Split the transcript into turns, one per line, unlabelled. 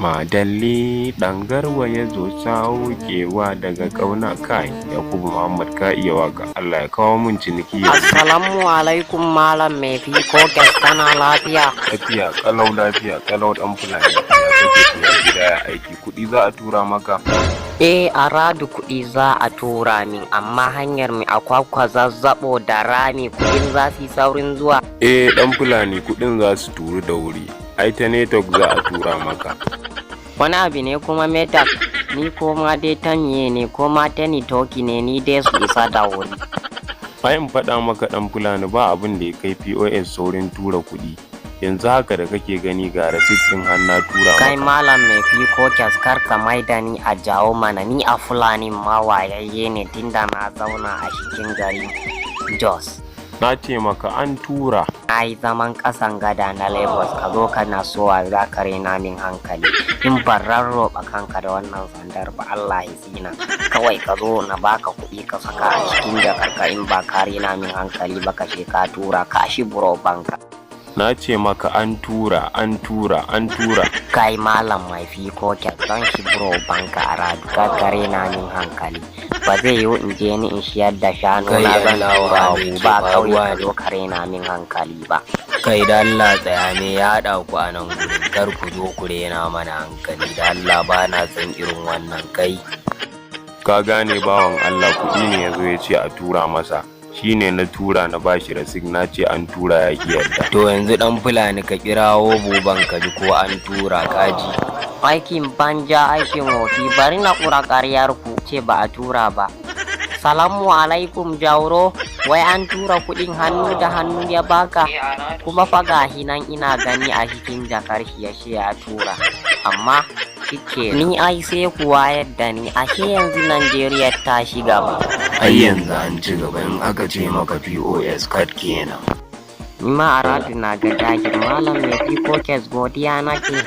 Madalli ɗan Garba ya zo saukewa daga ƙauna. Kai Yakubu Muhammad, ka iya waka. Allah ya kawo mun ciniki yanzu.
Assalamu alaikum, Malam Mai Fiko, kana lafiya?
Lafiya kalau, lafiya kalau, ɗan Fulani. Ya kake tura gida, ya aiki? Kuɗi za a tura maka?
Eh, a radu kuɗi za a tura min, amma hanyar mai akwakwa zazzabo da rami, kuɗin za su yi saurin zuwa?
Eh, ɗan Fulani, kuɗin za su turu da wuri. Ai ta network za a tura maka.
Wani abu ne kuma metak, ni ko ma dai ta miye ne, ko ma ta nitoki ne, ni dai su isa da wuri.
Ai in faɗa maka, ɗan Fulani, ba abin da ya kai POS saurin tura kuɗi. Yanzu haka da kake gani, ga receipt ɗin har na tura
Kai
maka.
Malam Mai Fiko, kar ka maida ni a jawo mana. Ni a Fulani ma wayayye ne, tunda na zauna a cikin gari Jos.
Na ce maka an tura.
Na yi zaman ƙasan gada na Lagos, ka zo kana sowa za ka rena min hankali. In ban rarroba kanka da wannan sandar ba, Allah ya tsina. Kawai ka zo na baka kuɗi ka saka a cikin jakarka, in ba ka rena min hankali ba, ka ce ka tura ka shi buro banka.
Na ce maka an tura, an tura, an tura.
Kai Malam Mai Fiko, zan shi buro banka a radu, ka ka rena min hankali. Ba zai yiwu in je ni in shiyar da shanu
Kai
na zan
Allah,
tura
wa me ke
ba kauye
faruwa
ka
ne?
zo ka rena min hankali ba.
Kai, da Allah tsaya, me ya haɗa ku a nan gurin? Kar ku zo ku rena mana hankali, da Allah, ba na son irin wannan, kai.
Ka gane, bawan Allah, kuɗi ne ya zo ya ce a tura masa. Shi ne na tura, na bashi receipt, na ce an tura, ya ƙi yarda.
To yanzu, ɗan Fulani, ka kirawo buban ka ji ko an tura, kaji.
Aikin banja, aikin wofi, bari na ƙura ƙaryar ku ce ba a tura ba. Salamu alaikum, Jauro, wai an tura kuɗin hannu da hannu ya baka? Kuma fa gahi nan ina gani a cikin jakar shi ya ce ya tura. Amma shike ni ai sai kuwa yadda ni, ashe yanzu Najeriya ta shiga ba.
Ai yanzu an ci gaba, in aka ce maka POS card kenan.
Ni ma a radu na ga dahir. Malam Mai Fiko, godiya nake.